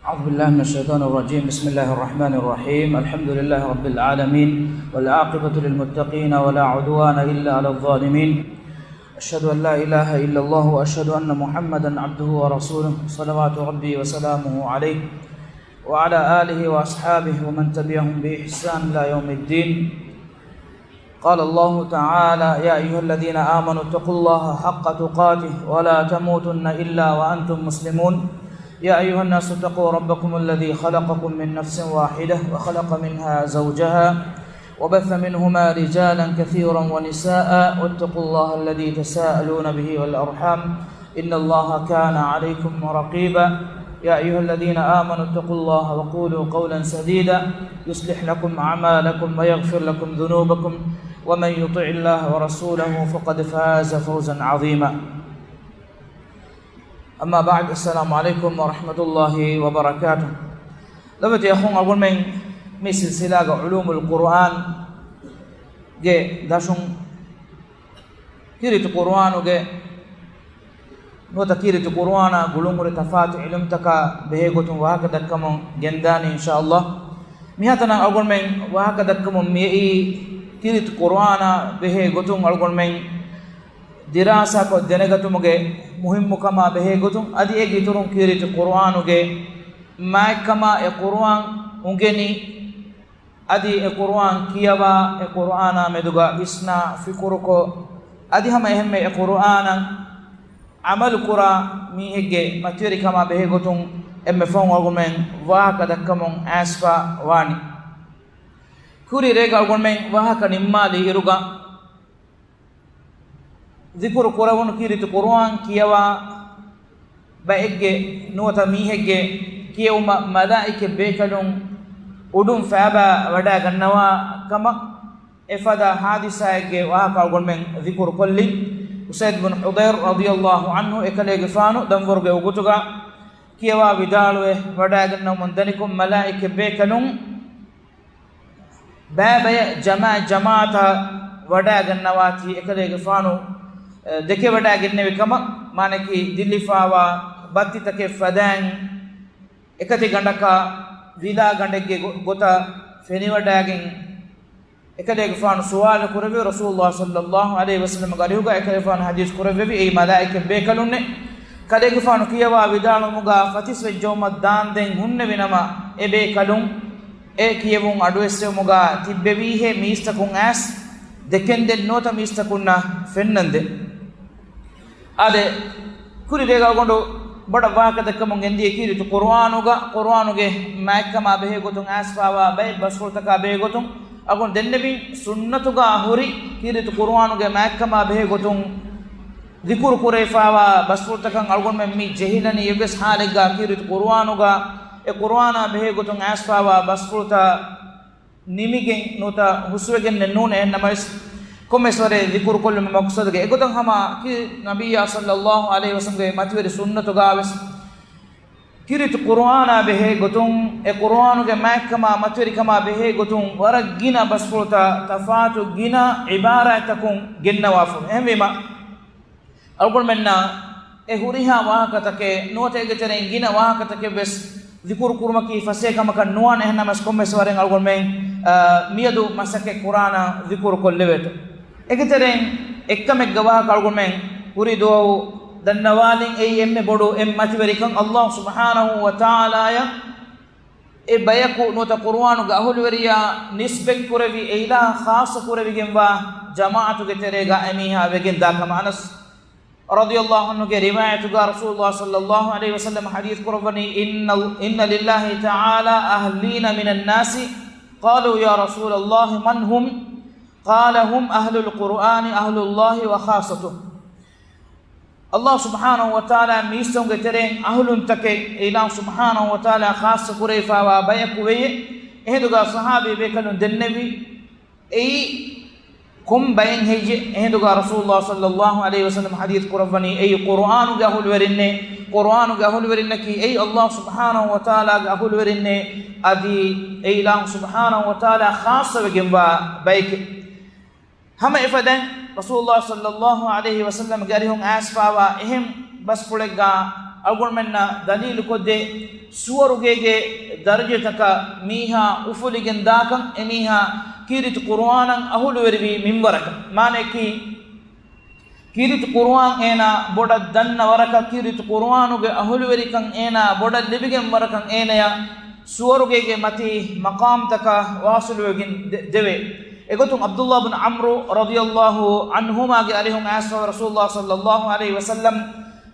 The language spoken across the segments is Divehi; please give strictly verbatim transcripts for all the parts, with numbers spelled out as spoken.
أعوذ بالله من الشيطان الرجيم. بسم الله الرحمن الرحيم. الحمد لله رب العالمين، والعاقبة للمتقين، ولا عدوان إلا على الظالمين. أشهد أن لا إله إلا الله، وأشهد أن محمدا عبده ورسوله، صلوات ربي وسلامه عليه، وعلى آله وأصحابه ومن تبعهم بإحسان إلى يوم الدين. قال الله تعالى: يا أيها الذين آمنوا اتقوا الله حق تقاته ولا تموتن إلا وأنتم مسلمون. يا أيها الناس اتقوا ربكم الذي خلقكم من نفس واحدة وخلق منها زوجها وبث منهما رجالا كثيرا ونساء واتقوا الله الذي تساءلون به والأرحام إن الله كان عليكم رقيبا. يا أيها الذين آمنوا اتقوا الله وقولوا قولا سديدا يصلح لكم أعمالكم ويغفر لكم ذنوبكم ومن يطع الله ورسوله فقد فاز فوزا عظيما. أما بعد، السلام عليكم ورحمة الله وبركاته. ލޮބުވެތި އަޚުން އަޅުގަނޑުމެން މި ސިލްސިލާގެ ޢުލޫމުލް ޤުރުއާންގެ ދަށުން ކީރިތި ޤުރުއާނުގެ ނުވަތަ ކީރިތި ޤުރުއާނާ ގުޅުންހުރި ތަފާތު ޢިލްމުތަކާ ބެހޭ ގޮތުން ވާހަކަ ދައްކަމުން ގެންދާނީ، އިންޝާﷲ. މިހާތަނަށް އަޅުގަނޑުމެން ވާހަކަ ދައްކަމުން މިއައީ، ކީރިތި ޤުރުއާނާ ބެހޭ ގޮތުން އަޅުގަނޑުމެން ދިރާސާކޮށް ދެނެގަތުމުގެ މުހިއްމުކަމާ ބެހޭ ގޮތުން، އަދި އޭގެ އިތުރުން ކީރިތި ޤުރުއާނުގެ މާތްކަމާ، އެ ޤުރުއާން އުނގެނި، އަދި އެ ޤުރުއާން ކިޔަވާ، އެ ޤުރުއާނާ މެދުގަ ވިސްނާ، ފިކުރުކޮށް، އަދި ހަމަ އެހެންމެ އެ ޤުރުއާނަށް ޢަމަލު ކުރާ މީހެއްގެ މަތިވެރިކަމާ ބެހޭ ގޮތުން އެންމެ ފަހުން އަޅުގަނޑުމެން ވާހަކަ ދައްކަމުން އައިސްފަ ވާނީ. ކުރި ރޭގަ އަޅުގަނޑުމެން ވާހަކަ ނިންމާލި އިރުގަ، ޛިކުރު ކުރެވުނު ކީރިތި ޤުރުއާން ކިޔަވާ ބައެއްގެ ނުވަތަ މީހެއްގެ ކިޔެވުމަށް މަލާއިކަ ބޭކަލުން އުޑުން ފައިބާ ވަޑައިގަންނަވާ ކަމަށް އެފަދަ ޙާދިސާއެއްގެ ވާހަކަ އަޅުގަނޑުމެން ޛިކުރު ކޮށްލި. އުސައިދު ބުން ޙުޟައިރު ރަޟިޔަﷲ ޢަންހު އެކަލޭގެފާނު ދަންވަރުގެ އުގުތުގަ ކިޔަވާ ވިދާޅުވެ ވަޑައިގަންނަވަމުން ދަނިކޮށް، މަލާއިކަ ބޭކަލުން ބައިބަޔަށް ޖަމާ ޖަމާއަތަށް ވަޑައިގަންނަވާތީ އެކަލޭގެފާނު، އެ، ދެކެވަޑައިގެންނެވި ކަމަށް، މާނައަކީ ދިއްލިފާވާ ބައްތިތަކެއް ފަދައިން އެކަތި ގަނޑަކަށް ވިލާ ގަނޑެއްގެ ގޮ-، ގޮތަށް ފެނިވަޑައިގެން އެކަލޭގެފާނު ސުވާލު ކުރެއްވި ރަސޫލުﷲ ޞައްލަﷲ ޢަލައިހި ވަސައްލަމްގެ އަރިހުގަ އެކަލޭގެފާނު ޙަދީޘް ކުރެއްވެވި އެއީ މަލާއިކަ ބޭކަލުންނޭ. ކަލޭގެފާނު ކިޔަވާ ވިދާޅުވުމުގަ ފަތިސްވެއްޖައުމަށް ދާންދެން ހުންނެވި ނަމަ، އެ ބޭކަލުން އެ ކިޔެވުން އަޑުއެއްސެވުމުގަ ތިއްބެވީހޭ މީސްތަކުން އައިސް ދެކެންދެން ނުވަތަ މީސްތަކުންނަށް ފެންނަންދެން. އާދެ، ކުރި ރޭގަ އަޅުގަނޑު ބޮޑަށް ވާހަކަ ދައްކަމުން ގެންދިޔަ ކީރިތި ޤުރުއާނުގަ، ޤުރުއާނުގެ މާތްކަމާ ބެހޭ ގޮތުން އައިސްފާވާ ބައެއް ބަސްފުޅުތަކާ ބެހޭ ގޮތުން އަޅުގަނޑު ދެންނެވިން. ސުންނަތުގަ ހުރި ކީރިތި ޤުރުއާނުގެ މާތްކަމާ ބެހޭ ގޮތުން ޛިކުރު ކުރެވިފާވާ ބަސްފުޅުތަކަށް އަޅުގަނޑުމެން މި ޖެހިލަނީ އެއްވެސް ޙާލެއްގަ ކީރިތި ޤުރުއާނުގަ އެ ޤުރުއާނާ ބެހޭ ގޮތުން އައިސްފާވާ ބަސްފުޅުތައް ނިމިގެން ނުވަތަ ހުސްވެގެންނެއް ނޫން. އެހެން ނަމަވެސް، ކޮންމެސް ވަރެއް ޛިކުރު ކޮށްލުމުގެ މަޤްޞަދުގަ އެގޮތަށް ހަމަ ކީ ނަބިއްޔާ ޞައްލަﷲ ޢަލައިހި ވަސައްލަމްގެ މަތިވެރި ސުންނަތުގަވެސް ކީރިތި ޤުރުއާނާ ބެހޭ ގޮތުން، އެ ޤުރުއާނުގެ މާތްކަމާ މަތިވެރިކަމާ ބެހޭ ގޮތުން ވަރަށް ގިނަ ބަސްފުޅުތައް ތަފާތު ގިނަ ޢިބާރާތްތަކުން ގެންނަވާފަ. އެހެންވީމަ، އަޅުގަނޑުމެންނަށް އެ ހުރިހާ ވާހަކަތަކެއް ނުވަތަ އޭގެ ތެރެއިން ގިނަ ވާހަކަތަކެއް ވެސް ޛިކުރު ކުރުމަކީ ފަސޭހަ ކަމަކަށް ނުވާނެ. އެހެން ނަމަވެސް ކޮންމެސް ވަރެއް އަޅުގަނޑުމެން، އާ، މިއަދު މަސައްކަތް ކުރާނަން ޛިކުރު ކޮށްލެވޭތޯ. އޭގެ ތެރެއިން އެއްކަމެއްގެ ވާހަކަ އަޅުގަނޑުމެން ކުރީ ދުވަހު ދަންނަވާލިން. އެއީ އެންމެ ބޮޑު އެއް މަތިވެރިކަން، ﷲ ސުބްޙާނަހޫ ވަތަޢާލާއަށް އެ ބަޔަކު ނުވަތަ ޤުރުއާނުގެ އަހުލުވެރިޔާ ނިސްބަތް ކުރެވި، އެ އިލާހަށް ޚާއްޞަ ކުރެވިގެންވާ ޖަމާޢަތުގެ ތެރޭގަ އެމީހާ ވެގެން ދާ ކަމަށް އަނަސް ރަޟިޔަﷲ ޢަންހުގެ ރިވާޔަތުގަ ރަސޫލުﷲ ޞައްލަﷲ ޢަލައިހި ވަސައްލަމަ ޙަދީޘް ކުރައްވަނީ، إن، إن لله تعالى أهلين من الناس، قالوا يا رسول الله من هم؟ قال هم أهل القرآن أهل الله وخاصته. ﷲ ސުބްޙާނަހޫ ވަތަޢާލާ މީސްތަކުންގެ ތެރެއިން އަހުލުންތަކެއް އެ އިލާހު ސުބްޙާނަހޫ ވަތަޢާލާ ޚާއްޞަ ކުރެވިފާވާ ބަޔަކު ވެޔޭ. އެހިނދުގަ ޞަޙާބީ ބޭކަލުން ދެންނެވި، އެއީ ކޮން ބައެއް ހެއްޔޭ؟ އެހިނދުގަ ރަސޫލުﷲ ޞައްލަﷲ ޢަލައިހި ވަސައްލަމަ ޙަދީޘް ކުރައްވަނީ، އެއީ ޤުރުއާނުގެ އަހުލުވެރިންނޭ. ޤުރުއާނުގެ އަހުލުވެރިންނަކީ އެއީ ﷲ ސުބްޙާނަހޫ ވަތަޢާލާގެ އަހުލުވެރިންނޭ. އަދި އެ އިލާހު ސުބްޙާނަހޫ ވަތަޢާލާ ޚާއްޞަވެގެންވާ ބައެކޭ. ހަމަ އެފަދައިން ރަސޫލުﷲ ޞައްލަﷲ ޢަލައިހި ވަސައްލަމަގެ އަރިހުން އައިސްފާވާ އެހެން ބަސްފުޅެއްގަ އަޅުގަނޑުމެންނަށް ދަލީލުކޮށްދޭ ސުވަރުގޭގެ ދަރަޖަތަކަށް މީހާ އުފުލިގެން ދާކަން، އެމީހާ ކީރިތި ޤުރުއާނަށް އަހުލުވެރިވި މިންވަރަކަށް. މާނައަކީ، ކީރިތި ޤުރުއާން އޭނާ ބޮޑަށް ދަންނަ ވަރަކަށް، ކީރިތި ޤުރުއާނުގެ އަހުލުވެރިކަން އޭނާ ބޮޑަށް ލިބިގެން ވަރަކަށް އޭނަޔަށް ސުވަރުގޭގެ މަތީ މަޤާމްތަކަށް ވާޞިލުވެގެން ދެ-، ދެވޭ. އެގޮތުން ޢަބްދުﷲ ބިން ޢަމްރު ރަޟިޔަﷲ ޢަންހުމާގެ އަރިހުން އައިސްފަވަ ރަސޫލުﷲ ޞައްލަﷲ ޢަލައިހި ވަސައްލަމް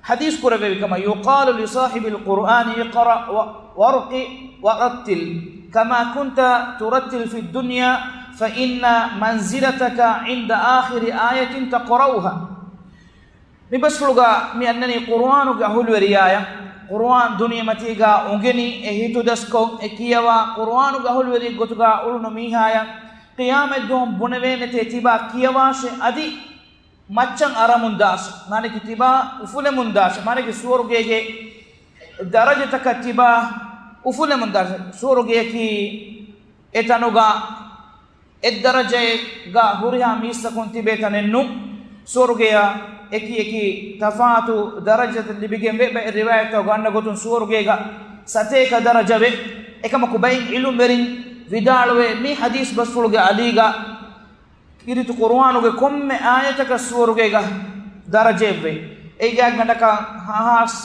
ޙަދީޘް ކުރެއްވެވި ކަމަށް، يقال لصاحب القرآن اقرأ و-، وارق ورتل كما كنت ترتل في الدنيا فإن منزلتك عند آخر آية تقرأها. މި ބަސްފުޅުގަ މި އަންނަނީ ޤުރުއާނުގެ އަހުލުވެރިޔާޔަށް، ޤުރުއާން ދުނިޔެމަތީގަ އުނގެނި އެ ހިތުދަސްކޮށް އެ ކިޔަވާ، ޤުރުއާނުގެ އަހުލުވެރިއެއްގޮތުގަ އުޅުނު މީހާޔަށް ޤިޔާމަތްދުވަހު ބުނެވޭނެތޭ ތިބާ ކިޔަވާށޭ އަދި މައްޗަށް އަރަމުން ދާށޭ. މާނައަކީ ތިބާ އުފުލެމުން ދާށޭ. މާނައަކީ ސުވަރުގޭގެ ދަރަޖަތަކަށް ތިބާ އުފުލެމުން ދާށޭ. ސުވަރުގެއަކީ އެ ތަނުގަ އެއް ދަރަޖައެއްގަ ހުރިހާ މީސްތަކުން ތިބޭ ތަނެއް ނޫން. ސުވަރުގެއަށް އެކި އެކި ތަފާތު ދަރަޖަތައް ލިބިގެންވޭ. ބައެއް ރިވާޔަތްތަކުގަ އަންނަ ގޮތުން ސުވަރުގޭގަ ސަތޭކަ ދަރަޖަވޭ. އެކަމަކު ބައެއް ޢިލްމުވެރިން ވިދާޅުވޭ، މި ޙަދީޘް ބަސްފުޅުގެ އަލީގަ ކީރިތި ޤުރުއާނުގެ ކޮންމެ އާޔަތަކަށް ސުވަރުގޭގަ ދަރަޖައެއްވޭ. އެއީ ގާތްގަނޑަކަށް ހާސް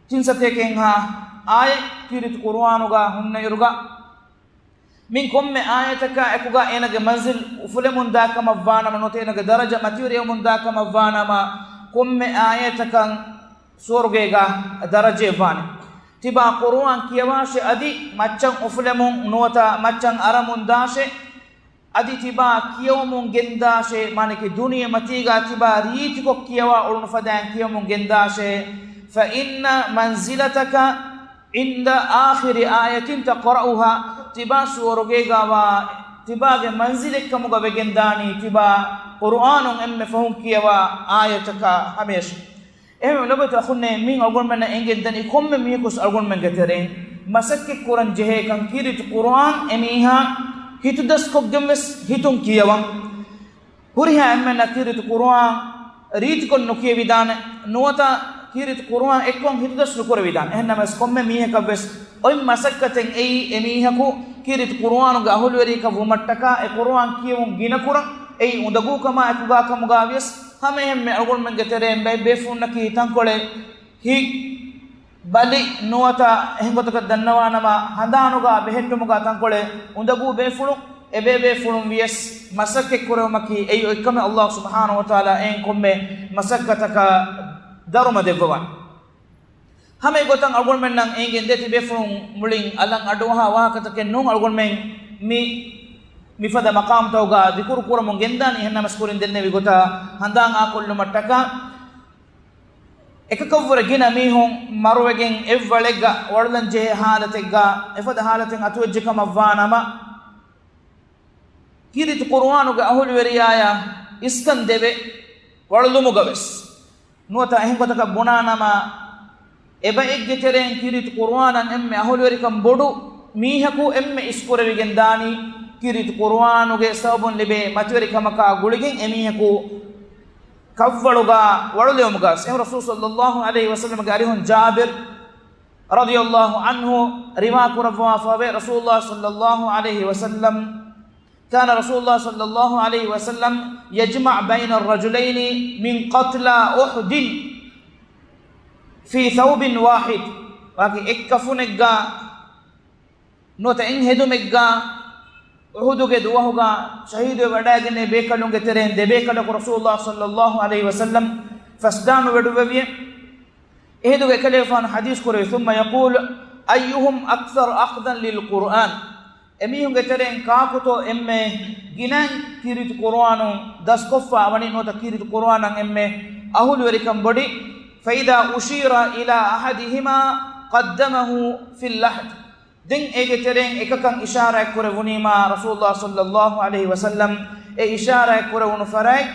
ތިން ސަތޭކައެއްހާ އާޔަތް ކީރިތި ޤުރުއާނުގަ ހުންނައިރުގަ، މި ކޮންމެ އާޔަތަކާ އެކުގަ އޭނަގެ މަންޒިލް އުފުލެމުން ދާކަމަށްވާނަމަ، ނުވަތަ އޭނަގެ ދަރަޖަ މަތިވެރިވަމުން ދާކަމަށްވާނަމަ، ކޮންމެ އާޔަތަކަށް ސުވަރުގޭގަ ދަރަޖައެއްވާނެ. ތިބާ ޤުރުއާން ކިޔަވާށޭ އަދި މައްޗަށް އުފުލެމުން ނުވަތަ މައްޗަށް އަރަމުން ދާށޭ. އަދި ތިބާ ކިޔަވަމުން ގެންދާށޭ، މާނައަކީ ދުނިޔެ މަތީގާ ތިބާ ރީތިކޮށް ކިޔަވާ އުޅުނު ފަދައިން ކިޔަވަމުން ގެންދާށޭ. فإن منزلتك عند آخر آية تقرأها. ތިބާ ސުވަރުގޭގާވާ ތިބާގެ މަންޒިލެއްކަމުގަ ވެގެންދާނީ ތިބާ ޤުރުއާނުން އެންމެ ފަހުން ކިޔަވާ އާޔަތަކާ ހަމަޔަށް. އެހެން ލޮބުވެތި އަޚުންނޭ، މިއިން އަޅުގަނޑުމެންނަށް އެނގެންދަނީ ކޮންމެ މީހަކުވެސް އަޅުގަނޑުމެންގެ ތެރެއިން މަސައްކަތްކުރަން ޖެހޭކަން، ކީރިތި ޤުރުއާން އެމީހާ ހިތުދަސްކޮށްގެންވެސް ހިތުން ކިޔަވަން. ހުރިހާ އެންމެންނަށް ކީރިތި ޤުރުއާން ރީތިކޮށް ނުކިޔެވިދާނެ، ނުވަތަ ކީރިތި ޤުރުއާން އެއްކޮށް ހިތުދަސް ނުކުރެވިދާނެ. އެހެންނަމަވެސް ކޮންމެ މީހަކަށްވެސް އޮތް މަސައްކަތެއް އެއީ، އެމީހަކު ކީރިތި ޤުރުއާނުގެ އަހުލުވެރިއަކަށް ވުމަށްޓަކާ އެ ޤުރުއާން ކިޔެވުން ގިނަކުރަން. އެއީ އުނދަގޫކަމާ އެކުގާ ކަމުގާވިޔަސް ހަމައެހެންމެ އަޅުގަނޑުމެންގެ ތެރެއިން ބައެއް ބޭފުޅުންނަކީ ތަންކޮޅެއް ހިތް ބަލި ނުވަތަ އެހެން ގޮތަކަށް ދަންނަވާނަމަ، ހަނދާނުގާ ބެހެއްޓުމުގާ ތަންކޮޅެއް އުނދަގޫ ބޭފުޅުން، އެބޭބޭފުޅުން ވިޔަސް މަސައްކަތް ކުރެވުމަކީ އެއީ އޮތްކަމެއް. ﷲ ސުބްޙާނަހޫ ވަތަޢާލާ އެއިން ކޮންމެ މަސައްކަތަކަށް ދަރުމަ ދެއްވަވާނެ. ހަމަ އެގޮތަށް އަޅުގަނޑުމެންނަށް އެނގެންދޭ ތިބޭފުޅުން މުޅިން އަލަށް އަޑުއަހާ ވާހަކަތަކެއް ނޫން އަޅުގަނޑުމެން މި، މިފަދަ މަޤާމްތަކުގާ ޛިކުރު ކުރަމުން ގެންދާނީ. އެހެންނަމަސް ކުރިން ދެންނެވި ގޮތަށް ހަނދާން އާކޮށްލުމަށްޓަކާ، އެކަކަށްވުރެ ގިނަ މީހުން މަރުވެގެން އެއްވަޅެއްގަ ވަޅުލަން ޖެހޭ ހާލަތެއްގަ، އެފަދަ ހާލަތެއް އަތުވެއްޖެ ކަމަށްވާ ނަމަ، ކީރިތި ޤުރުއާނުގެ އަހުލުވެރިޔާޔަށް އިސްކަން ދެވޭ ވަޅުލުމުގަވެސް. ނުވަތަ އެހެން ގޮތަކަށް ބުނާ ނަމަ، އެބައެއްގެ ތެރެއިން ކީރިތި ޤުރުއާނަށް އެންމެ އަހުލުވެރިކަން ބޮޑު މީހަކު އެންމެ އިސްކުރެވިގެން ދާނީ، ކީރިތި ޤުރުއާނުގެ ސަބަބުން ލިބޭ މަތިވެރިކަމަކާ ގުޅިގެން އެމީހަކު ކަށްވަޅުގާ ވަޅުލެވުމުގަ. އެހެން ރަސޫލު ޞައްލަﷲ ޢަލައިހި ވަސައްލަމްގެ އަރިހުން ޖާބިރު ރަޟިޔަﷲ ޢަންހު ރިވާ ކުރައްވާފަވޭ، ރަސޫލުﷲ ޞައްލަﷲ ޢަލައިހި ވަސައްލަމް، كان رسول الله صلى الله عليه وسلم يجمع بين الرجلين من قتلى أحد في ثوب واحد. ވާކި އެއް ކަފުނެއްގާ ނުވަތަ އެއް ހެދުމެއްގާ، އުޙުދުގެ ދުވަހުގާ ޝަހީދުވެވަޑައިގެންނެވި ބޭކަލުންގެ ތެރެއިން ދެބޭކަލަކު ރަސޫލުﷲ ޞައްލަﷲ ޢަލައިހި ވަސައްލަމް ފަސްދާނު ވެޑުއްވެވިއެވެ. އެހިނދުގެ އެކަލޭގެފާނު ޙަދީޘް ކުރެވި، ثم يقول أيهم أكثر أخذا للقرآن. އެމީހުންގެ ތެރެއިން ކާކުތޯ އެންމެ ގިނައިން ކީރިތި ޤުރުއާނު ދަސްކޮށްފާ ވަނީ ނުވަތަ ކީރިތި ޤުރުއާނަށް އެންމެ އަހުލުވެރިކަން ބޮޑި؟ فإذا أشير إلى أحدهما قدمه في اللحد. ދެން އޭގެ ތެރެއިން އެކަކަށް އިޝާރާތް ކުރެވުނީމާ، ރަސޫލުﷲ ޞައްލަﷲ ޢަލައިހި ވަސައްލަމް އެ އިޝާރާތް ކުރެވުނު ފަރާތް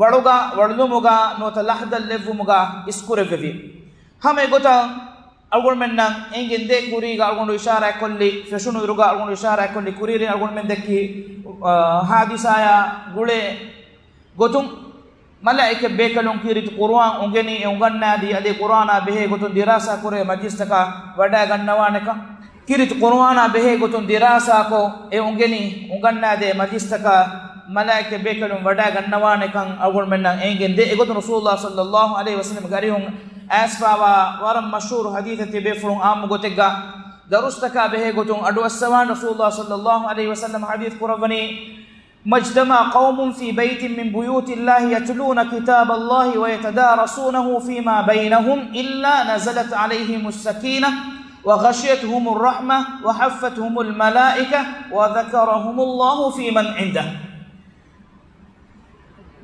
ވަޅުގަ ވަޅުލުމުގަ ނުވަތަ ލަޙްދަށް ލެއްވުމުގަ އިސްކުރެއްވެވި. ހަމަ އެގޮތަށް އަޅުގަނޑުމެންނަށް އެނގެންދޭ، ކުރީގަ އަޅުގަނޑު އިޝާރާތްކޮށްލި، ފެށުނުއިރުގަ އަޅުގަނޑު އިޝާރާތްކޮށްލި، ކުރިއެރިން އަޅުގަނޑުމެން ދެއްކި، އާ، ޙާދިސާޔާ ގުޅޭ ގޮތުން، މަލާއިކަތް ބޭކަލުން ކީރިތި ޤުރުއާން އުނގެނީ އެ އުނގަންނާދީ އަދި ޤުރުއާނާ ބެހޭ ގޮތުން ދިރާސާ ކުރޭ މަޖިލިސްތަކަށް ވަޑައިގަންނަވާނެކަން. ކީރިތި ޤުރުއާނާ ބެހޭ ގޮތުން ދިރާސާކޮށް އެ އުނގެނި އުނގަންނާދޭ މަޖިލިސްތަކަށް މަލާއިކަތް ބޭކަލުން ވަޑައިގަންނަވާނެކަން އަޅުގަނޑުމެންނަށް އެނގެން ދޭ. އެގޮތުން ރަސޫލުﷲ ޞައްލަﷲު ޢަލައިހި ވަސައްލަމްގެ އަރިހުން އައިސްފާވާ ވަރަށް މަޝްހޫރު ޙަދީޘެއް ތިބޭފުޅުން ޢާއްމު ގޮތެއްގަ ދަރުސްތަކާ ބެހޭ ގޮތުން އަޑުއައްސަވާން ރަސޫލުﷲ ޞައްލަﷲު ޢަލައިހި ވަސައްލަމް ޙަދީޘް ކުރައްވަނީ، ما اجتمع قوم في بيت من بيوت الله يتلون كتاب الله ويتدارسونه فيما بينهم إلا نزلت عليهم السكينة وغشيتهم الرحمة وحفتهم الملائكة وذكرهم الله فيمن عنده.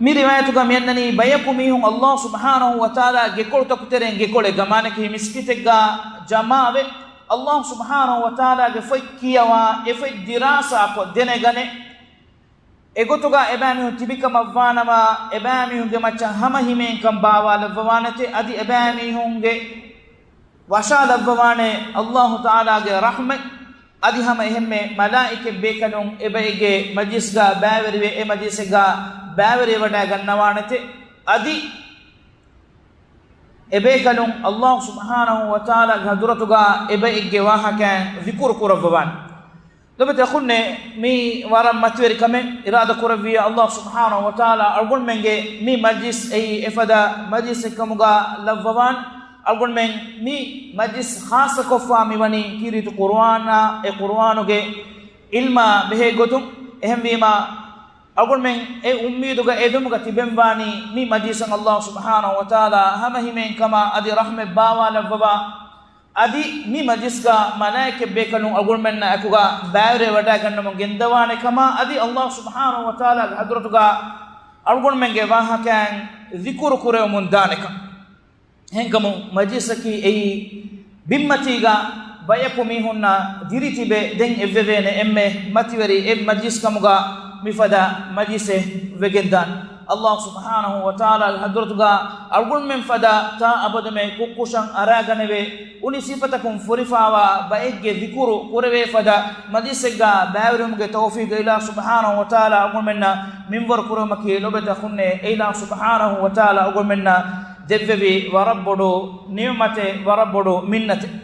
މި ރިވާޔަތުގަ މިއަންނަނީ، ބަޔަކު މީހުން ﷲ ސުބްޙާނަހޫ ވަތަޢާލާ ގެކޮޅުތަކު ތެރެއިން ގެކޮޅެއްގަ، މާނައަކީ މިސްކިތެއްގަ ޖަމާވެ، ﷲ ސުބްޙާނަހޫ ވަތަޢާލާގެ ފޮތް ކިޔަވާ، އެ ފޮތް ދިރާސާކޮށް ދެނެގަނެ، އެގޮތުގަ އެބައިމީހުން ތިބިކަމަށްވާނަމަ، އެބައިމީހުންގެ މައްޗަށް ހަމަ ހިމޭންކަން ބާވާލައްވަވާނެތެ، އަދި އެބައިމީހުންގެ ވަށާލައްވަވާނެ ﷲ ތަޢާލާގެ ރަޙްމަތް، އަދި ހަމަ އެހެންމެ މަލާއިކަތް ބޭކަލުން އެބައެއްގެ މަޖިލިސްގަ ބައިވެރިވެ، އެ މަޖިލިސެއްގަ ބައިވެރިވެވަޑައިގަންނަވާނެތެ، އަދި އެބޭކަލުން ﷲ ސުބްޙާނަހޫ ވަތަޢާލާގެ ޙަޟްރަތުގަ އެބައެއްގެ ވާހަކައިން ޛިކުރު ކުރައްވަވާނެ. ލޮބުވެތި އަޚުންނޭ، މީ ވަރަށް މަތިވެރި ކަމެއް. އިރާދަ ކުރެއްވިއްޔާ ﷲ ސުބްޙާނަހޫ ވަތަޢާލާ އަޅުގަނޑުމެންގެ މި މަޖިލިސް އެއީ އެފަދަ މަޖިލިސެއް ކަމުގަ ލައްވަވާން. އަޅުގަނޑުމެން މި މަޖިލިސް ޚާއްޞަކޮށްފާ މިވަނީ ކީރިތި ޤުރުއާނާ، އެ ޤުރުއާނުގެ ޢިލްމާ ބެހޭ ގޮތުން. އެހެންވީމާ، އަޅުގަނޑުމެން އެ އުއްމީދުގަ އެދުމުގަ ތިބެންވާނީ މި މަޖިލިސަށް ﷲ ސުބްޙާނަހޫ ވަތަޢާލާ ހަމަ ހިމޭން ކަމާ އަދި ރަޙްމަތް ބާވާލައްވަވާ، އަދި މި މަޖިލިސްގަ މަލާއިކަތް ބޭކަލުން އަޅުގަނޑުމެންނާ އެކުގަ ބައިވެރިވެވަޑައިގަންނަމުން ގެންދަވާނެ ކަމާ، އަދި ﷲ ސުބްޙާނަހޫ ވަތަޢާލާގެ ޙަޟްރަތުގަ އަޅުގަނޑުމެންގެ ވާހަކައިން ޛިކުރު ކުރެވެމުން ދާނެކަން. އެހެންކަމުން މަޖިލިސަކީ އެއީ ބިންމަތީގަ ބަޔަކު މީހުންނަށް ދިރިތިބެ ދެން އެއްވެވޭނެ އެންމެ މަތިވެރި އެއް މަޖިލިސް ކަމުގަ މިފަދަ މަޖިލިސެއް ވެގެންދާނެ. ﷲ ސުބްޙާނަހޫ ވަތަޢާލާގެ ޙަޟްރަތުގަ އަޅުގަނޑުމެން ފަދަ ތާ އަބަދުމެ ކުށްކުށަން އަރާގަނެވޭ، އުނި ސިފަތަކުން ފުރިފާވާ ބައެއްގެ ޛިކުރު ކުރެވޭ ފަދަ މަޖިލިސެއްގަ ބައިވެރިވުމުގެ ތައުފީޤު އިލާހު ސުބްޙާނަހޫ ވަތަޢާލާ އަޅުގަނޑުމެންނަށް މިންވަރު ކުރެވުމަކީ ލޮބުވެތި އަޚުންނޭ، އެއިލާހު ސުބްޙާނަހޫ ވަތަޢާލާ އަޅުގަނޑުމެންނަށް ދެއްވެވި ވަރަށް ބޮޑު ނިޢުމަތެއް، ވަރަށް ބޮޑު މިންނަތެއް.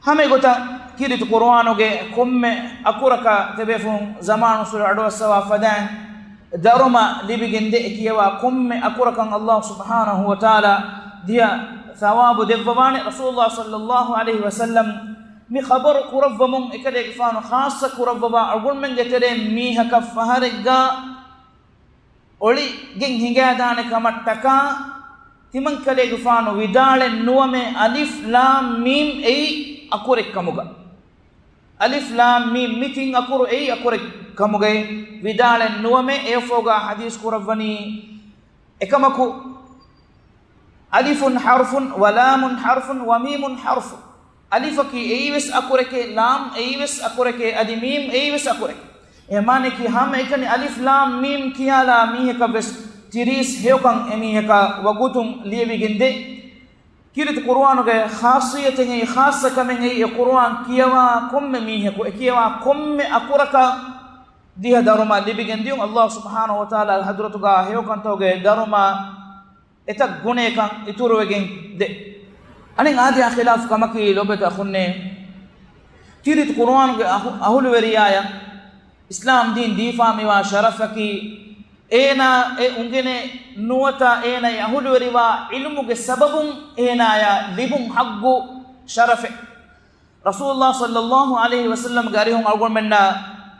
ހަމަ އެގޮތަށް ކީރިތި ޤުރުއާނުގެ ކޮންމެ އަކުރަކަށް ތިބޭފުޅުން ޒަމާނުއްސުރެ އަޑުއައްސަވާ ފަދައިން ދަރުމަ ލިބިގެންދޭ. އެ ކިޔަވާ ކޮންމެ އަކުރަކަށް ﷲ ސުބްޙާނަހޫ ވަތަޢާލާ ދިޔަ ޘަވާބު ދެއްވަވާނެ. ރަސޫލުﷲ ޞައްލަﷲު ޢަލައިހި ވަސައްލަމް މި ޚަބަރު ކުރައްވަމުން އެކަލޭގެފާނު ޚާއްޞަ ކުރައްވަވާ އަޅުގަނޑުމެންގެ ތެރެއިން މީހަކަށް ފަހަރެއްގަ އޮޅިގެން ހިނގާދާނެ ކަމަށްޓަކާ، ތިމަންކަލޭގެފާނު ވިދާޅެއް ނުވަމޭ، އަލިފް ލާމް މީމް އެއީ އަކުރެއް ކަމުގަ. އަލިފް ލާމް މީމް މި ތިން އަކުރު އެއީ އަކުރެއް ކަމުގައޭ ވިދާޅެއް ނުވަމޭ. އެއަށްފަހުގަ ޙަދީޘް ކުރައްވަނީ، އެކަމަކު، ألف حرف ولام حرف وميم حرف. އަލިފަކީ އެއީވެސް އަކުރެކޭ، ލާމް އެއީވެސް އަކުރެކޭ، އަދި މީމް އެއީވެސް އަކުރެކޭ. އެ މާނައަކީ ހަމައެކަނި އަލިފް ލާމް މީމް ކިޔާލާ މީހަކަށްވެސް ތިރީސް ހެޔޮކަން އެމީހަކަށް ވަގުތުން ލިޔެވިގެންދޭ. ކީރިތި ޤުރުއާނުގެ ޚާއްޞިއްޔަތެއް އެއީ، ޚާއްޞަ ކަމެއް އެއީ، އެ ޤުރުއާން ކިޔަވާ ކޮންމެ މީހަކު، އެ ކިޔަވާ ކޮންމެ އަކުރަކަށް ދިހަ ދަރުމަ ލިބިގެންދިޔުން. ﷲ ސުބްޙާނަހޫ ވަތަޢާލާގެ ޙަޟްރަތުގަ ހެޔޮކަންތަކުގެ ދަރުމަ އެތައް ގުނައަކަށް އިތުރުވެގެން ދޭ. އަނެއް އާދަޔާ ޚިލާފު ކަމަކީ ލޮބުވެތި އަޚުންނޭ، ކީރިތި ޤުރުއާނުގެ އަހު-، އަހުލުވެރިޔާޔަށް އިސްލާމް ދީން ދީފާ މިވާ ޝަރަފަކީ، އޭނާ އެ އުނގެނެ ނުވަތަ އޭނާ އެ އަހުލުވެރިވާ ޢިލްމުގެ ސަބަބުން އޭނާޔަށް ލިބުން ޙައްޤު ޝަރަފެއް. ރަސޫލުﷲ ޞައްލަﷲު ޢަލައިހި ވަސައްލަމްގެ އަރިހުން އަޅުގަނޑުމެންނަށް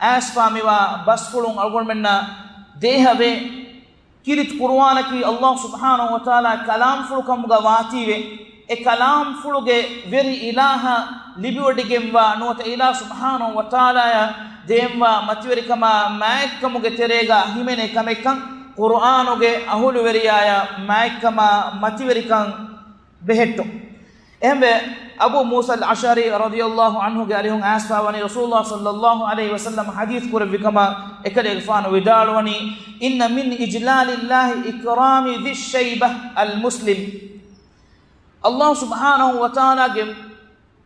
އައިސްފާ މިވާ ބަސްފުޅުން އަޅުގަނޑުމެންނަށް ދޭހަވޭ. ކީރިތި ޤުރުއާނަކީ ﷲ ސުބްޙާނަހޫ ވަތަޢާލާ ކަލާމްފުޅު ކަމުގަ ވާތީވެ، އެ ކަލާމްފުޅުގެ ވެރި އިލާހަށް ލިބިވޮޑިގެންވާ ނުވަތަ އިލާހު ސުބްޙާނަހޫ ވަތަޢާލާޔަށް ދޭންވާ މަތިވެރިކަމާ މާތްކަމުގެ ތެރޭގަ ހިމެނޭ ކަމެއްކަން ޤުރުއާނުގެ އަހުލުވެރިޔާޔަށް މާތްކަމާ މަތިވެރިކަން ބެހެއްޓުން. އެހެންވެ، އަބޫ މޫސަލް އަޝްޢަރީ ރަޟިޔަﷲު ޢަންހުގެ އަރިހުން އައިސްފާވަނީ ރަސޫލުﷲ ޞައްލަﷲު ޢަލައިހި ވަސައްލަމް ޙަދީޘް ކުރެއްވި ކަމަށް އެކަލޭގެފާނު ވިދާޅުވަނީ، إن من إجلال الله إكرام ذي الشيبة المسلم. ﷲ ސުބްޙާނަހޫ ވަތަޢާލާގެ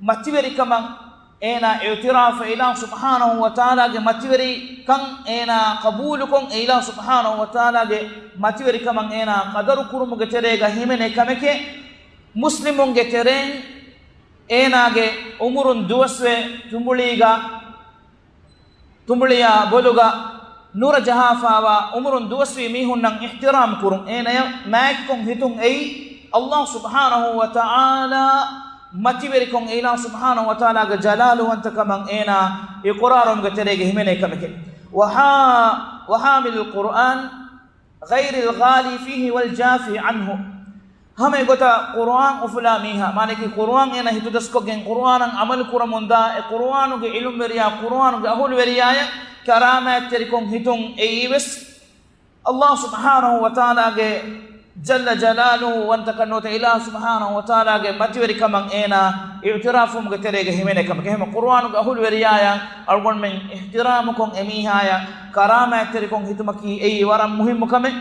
މަތިވެރިކަމަށް އޭނާ އިޢުތިރާފު އިލާހު ސުބްޙާނަހު ވަތަޢާލާގެ މަތިވެރިކަން އޭނާ ޤަބޫލުކޮށް، އެ އިލާހު ސުބްޙާނަހު ވަތަޢާލާގެ މަތިވެރިކަމަށް އޭނާ ޤަދަރު ކުރުމުގެ ތެރޭގަ ހިމެނޭ ކަމެކޭ. މުސްލިމުންގެ ތެރެއިން އޭނާގެ އުމުރުން ދުވަސްވެ ތުނބުޅީގަ، ތުނބުޅިޔާ ބޮލުގަ ނުރަ ޖަހާފާވާ އުމުރުން ދުވަސްވީ މީހުންނަށް އިޙްތިރާމް ކުރުން، އޭނަޔަށް މާތްކޮށް ހިތުން އެއީ އައްލާހު ސުބްޙާނަހު ވަތަޢާލާ މަތިވެރިކޮށް، އެ އިލާހު ސުބްޙާނަހު ވަތަޢާލާގެ ޖަލާލުވަންތަކަމަށް އޭނާ އިޤުރާރުވުމުގެ ތެރޭގަ ހިމެނޭ ކަމެކޭ. ވަޙާ-، ވަޙާމިލުލް ޤުރްއާން ޣައިރިލް ޣާލީ ފީހި ވަލް ޖާފީ ޢަންހު. ހަމަ އެގޮތަށް ޤުރުއާން އުފުލާ މީހާ، މާނައަކީ ޤުރުއާން އޭނަ ހިތުދަސްކޮށްގެން ޤުރުއާނަށް ޢަމަލު ކުރަމުންދާ އެ ޤުރުއާނުގެ ޢިލްމުވެރިޔާ، ޤުރުއާނުގެ އަހުލުވެރިޔާޔަށް ކަރާމާތްތެރިކޮށް ހިތުން އެއީވެސް އައްލާހު ސުބްޙާނަހު ވަތަޢާލާގެ ޖައްލަ ޖަލާލުހު ވަންތަކަން ނުވަތަ އިލާހު ސުބްޙާނަހު ވަތަޢާލާގެ މަތިވެރިކަމަށް އޭނާ އިޢުތިރާފުވުމުގެ ތެރޭގަ ހިމެނޭ ކަމެކޭ. އެހެން ޤުރުއާނުގެ އަހުލުވެރިޔާޔަށް އަޅުގަނޑުމެން އިޙްތިރާމުކޮށް، އެމީހާޔަށް ކަރާމާތްތެރިކޮށް ހިތުމަކީ އެއީ ވަރަށް މުހިއްމު ކަމެއް.